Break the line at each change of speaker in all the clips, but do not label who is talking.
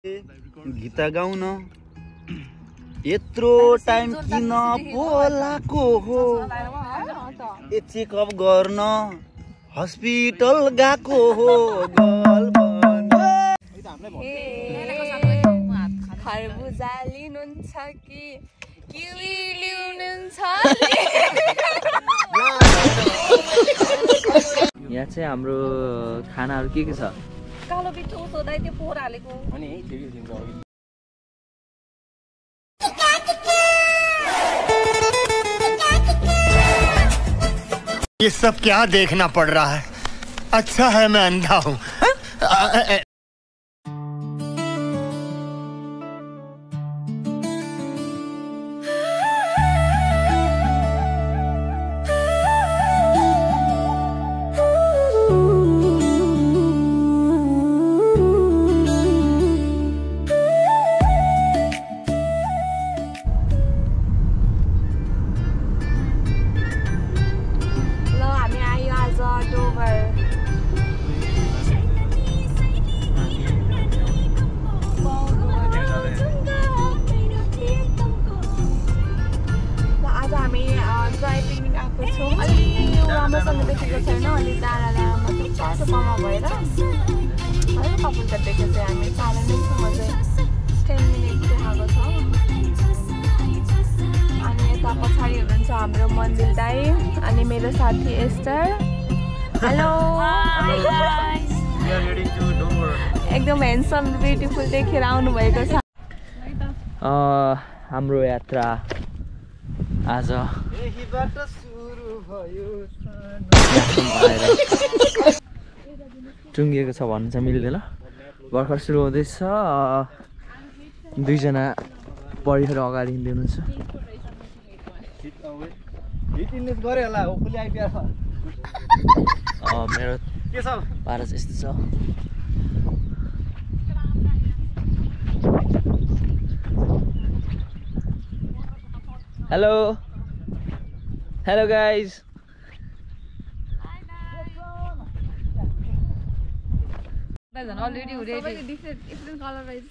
गीत गाउन यत्रो टाइम किन बोलाको हो चेकअप गर्न हस्पिटल गएको हो
खरबुजा लिनुहुन्छ कि किवी लिनुहुन्छ
यहाँ चाहिँ हाम्रो खानाहरू के छ
कालो पिठो सोधाइ त्यो पोहोर हालेको
अनि यही थियो दिनको अघि
ये सब क्या देखना पड़ रहा है अच्छा है मैं अंधा हूँ
हाम्रो मन्दिर दाइ अनि मेरो साथी एस्टर हेलो एकदम ह्यान्डसम ब्युटिफुल देखेर आउनु भएको छ
हाम्रो यात्रा आज टुङ्गिएको छ भन्नु चाहिँ मिल्दैन भर्खर सुरु हुँदैछ दुईजना परिखेर अगाडि हिँड्दै हुनुहुन्छ मेरो पारा चाहिँ यस्तो छ hello hello guys
already different colour रहेछ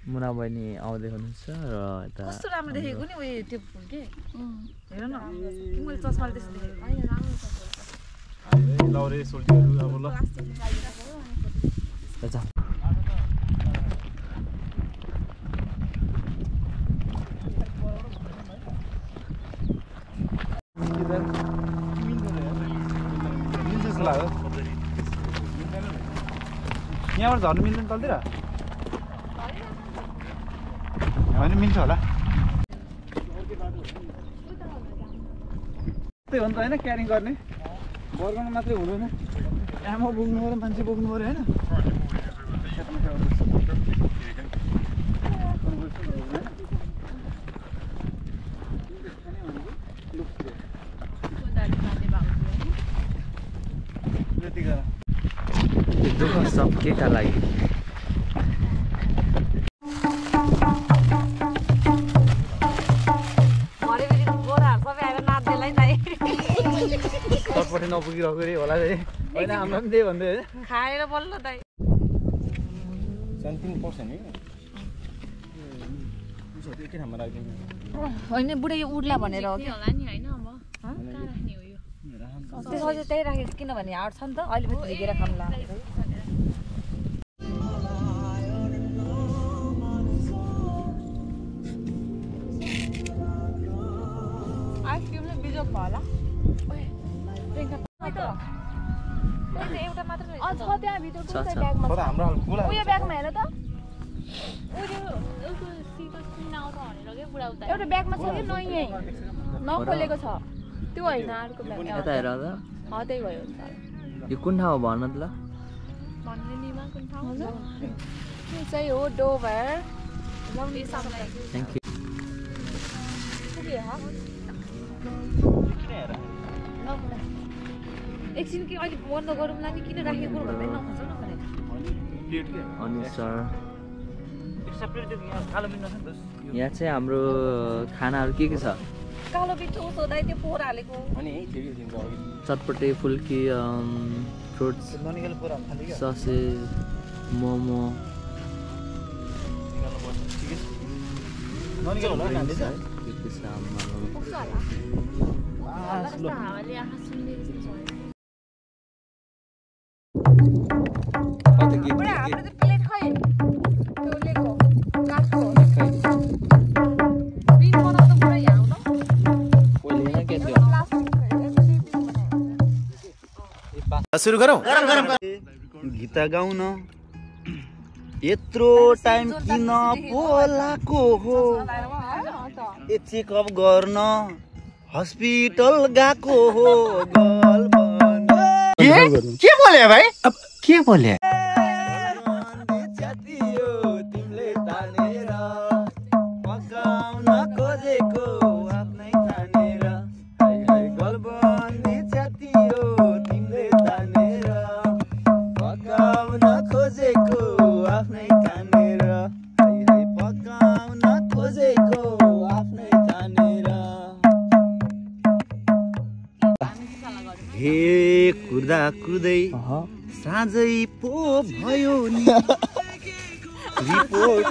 मुना बहिनी आउँदै हुनुहुन्छ र यता
कस्तो राम्रो देखेको नि उयो त्यो फुल के हेर न मैले चस्माले त्यस्तो देखेको हैन राम्रो छ
लौरे सोल्टीहरु अब ल
अच्छा
यहाँबाट झर्नु मिल्दैन तलतिर होइन मिल्छ होला त्यही हो नि त होइन क्यारिङ गर्ने बर्गाउनु मात्रै हुँदैन आमा बोक्नु पऱ्यो मान्छे बोक्नु पऱ्यो होइन
दुःख सब के का लागि
तटपट्टि नपुगिरहेको रे होला रे होइन हाम्रो पनि त्यही भन्दै होइन
खाएर बल्ल दाइ
शान्ति पर्छ नि एकै ठाउँमा राखिदिनु
होइन बुढा यो उड्ला भनेर हो कि होला नि होइन अब कहाँ राख्ने हो यो त्यसो चाहिँ त्यही राखेको किनभने आँट छ नि त अहिले पनि झिकेर खाम्ला आइसक्रिमले बिजोग भयो होला एउटा मात्र छ त्यहाँ भित्र ब्यागमा उयो ब्यागमा हेर त एउटा ब्यागमा छ कि नयाँ नखोलेको छ त्यो होइन अर्को ब्याग
यता हेर त
त्यही भयो
यो कुन ठाउँ हो भन्न त ल
भन्ने निमा कुन ठाउँ यो चाहिँ हो डोभर
थ्याङ्क यू
एकछिन कि अहिले बन्द गरौँला नि किन राखेको भन्दै नखोजौ न
अनि सर यहाँ चाहिँ हाम्रो खानाहरू के छ
कालो पिठो सोधाइ त्यो पोहोर हालेको
अनि यही थियो दिनको अघि
चटपटे फुल्की फ्रुट्स
ननिकल पुरा खाली के
ससेज मोमो
ननिकल होला खाली छ
के सामान
पुग्छ होला
स्लो
हावाले आँखा सुन्ने जस्तो छ बुढा हाम्रो त प्लेट खै त्यो लेको काठको बिन बनाउँदा बुढा यहाँ आउन
पहिले न के थियो
सुरु गरौँ गीत गाउन यत्रो टाइम किन बोलाको हो चेकअप गर्न हस्पिटल गएको हो
के बोले भाई अब के बोले
तिमीले तानेर पकाउन खोजेको आफ्नै तानेर गलबन्दी छातियो तिमीले तानेर पकाउन खोजेको आफ्नै तानेर पकाउन खोजेको आफ्नै तानेर हे कुर्दा कुर्दै साँझै पो भयो नि रिपोर्ट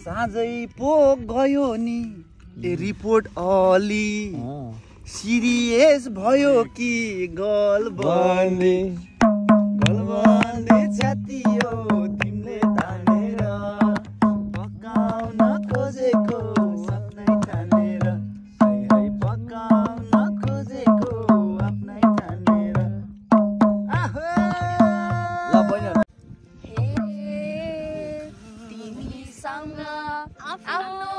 साँझै पो गयो नि रिपोर्ट अलि सिरियस भयो कि गलबन्दी छातियो तिमीले तानेर पकाउन खोजेको आफ्नै तानेर पकाउन खोजेको आफ्नै तानेर
तिमीसँग आफ्नो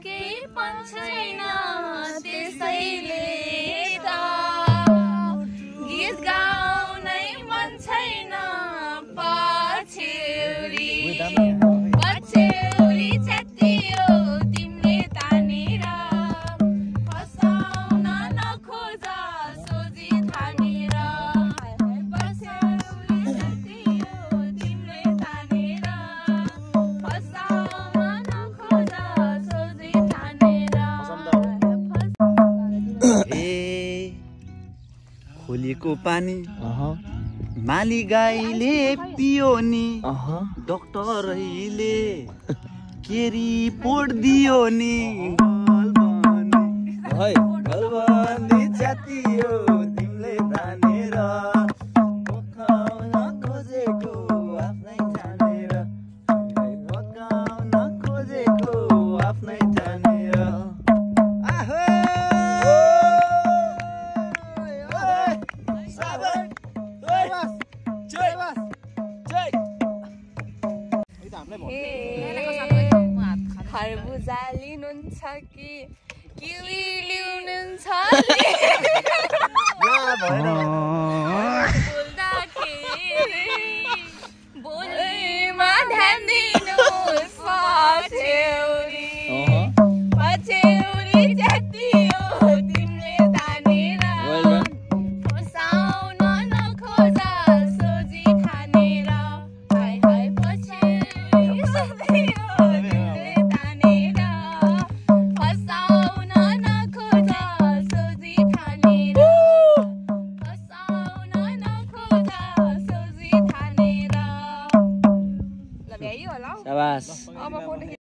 केही पनि छैन त्यसैले त गीत गाउनै मन छैन पछ्यौरी च्यातियो तिमीले तानेर फसाउन नखोज सोझी थानेर पछ्यौरी च्यातियो तिमीले तानेर फसाउन नखोज सोझी थानेर
खोलीको पानी माली गाईले पियो नि डाक्टरले के रिपोर्ट दियो नि गलबन्दी छातियो तिमीले तानेर पकाउन खोजेको आफ्नै तानेर पकाउन खोजेको आफ्नै तानेर
खरबुजा लिनुहुन्छ कि किवी लिनुहुन्छ बोल्दैमा ध्यान दिनुहोस् पछ्यौरी च्यातियो तिमीले तानेर फसाउन नखोज सोझी ठानेर हाय हाय पछ्यौरी च्यातियो तिमीले तानेर फसाउन नखोज सोझी ठानेर फसाउन नखोज सोझी ठानेर ल भ्याइयो होला हौ
शाबास
अब photo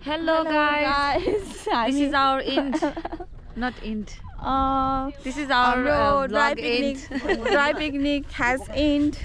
Hello guys. This is our end. Not end. This is our
Dry
vlog end.
picnic has end.